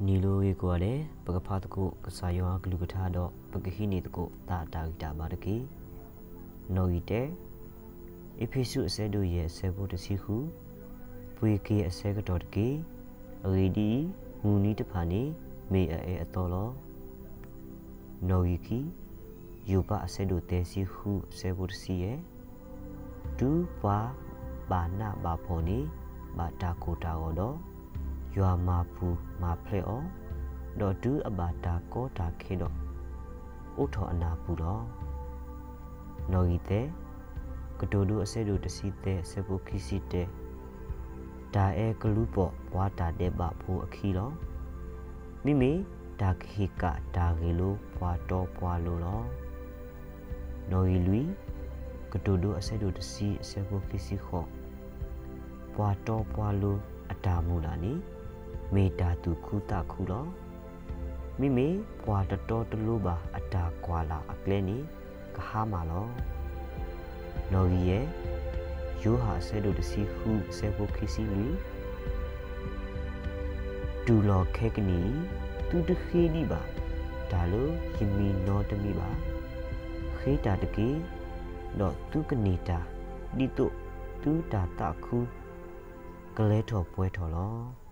နံၤလၢအဂ့ၤကိးဂၤဒဲး, ပကဖးသကိးကစၢ်ယွၤအကလုၢ်ကထါဒီး ပကဟံးန့ၢ်သကိးတၢ်အတၢ်ဂံၢ်တၢ်ဘါတက့ၢ်. နီၣ်ဂံၢ်တၢ, အ့းဖ့းစူးအဆၢဒိၣ်ယဲၢ်အဆၢဖိတဆံဃု, ပှ့ၤက့ၤအဆၢကတီၢ်တက့ၢ်. အဂ့ၢ်ဒ်အံၤ, မုၢ်နံၤတဖၣ်န့ၣ် မ့ၢ်အအၢအသီလီၤ. နီၣ်ဂံၢ်ခံ, ယိၤဘးအဆၢဒိၣ်သၢဆံဃုအဆၢဖိတဆံယဲၢ်, တုၤပှၤဘၣ်နးဘၣ်ဖှီၣ်န့ၣ် ဘၣ်တၢ်ကိၢ်တၢ်ဂီၤဒီး, ယွၤမၤပူၤမၤဖျဲးအီၤ, ဒီးတုၤအဘၣ်တၢ်ကီတၢ်ခဲဒီး, အိးထီၣ်အနၢ်ပူၤလီၤ. နီၣ်ဂံၢ်သၢ, ကတိၤဒိအဆၢဒိၣ်တဆံသၢအဆၢဖိခံဆံတၢ, တၢ်အၢကလူၤပိာ်ပှၤတၢ်ဒဲးဘးဖိအခံလီၤ. မ့မ့ၢ်တၢ်ကဟ့ၣ်ကၣ်တၢ်ဂ့ၢ်လိပှၤတီပှၤလိၤလီၤ. နီၣ်ဂံၢ်လွံၢ်, ကတိၤဒိအဆၢဒိၣ်တဆံအဆၢဖိခံဆံဃိး, ပှၤတီပှၤလိၤအတၢ်မုၢ်လၢ်န့ၣ် မ့ၢ်တၢ်သူၣ်ခုသးခုလီၤ. မ့မ့ၢ်ပှၤတတီတလိၤဘၣ်အတၢ်ကွၢ်လၢ်အကျဲန့ၣ် ကဟါမၢ်လီၤ. နီၣ်ဂံၢ်ယဲၢ်, ယိၤဟၣ်အဆၢဒိၣ်တဆံဃုအဆၢဖိခံဆံလွံၢ်, တုၤလီၤခဲကနံၣ်အံၤ, သုတဃ့ဒံးဘၣ်တၢ်လၢယမံၤနီတမံၤဘၣ်. ဃ့တၢ်တက့ၢ်, ဒီးသုကန့ၢ်တၢ်, ဒ်သိးသုတၢ်သးခုကလၢထီၣ်ပှဲၤထီၣ်လီၤ.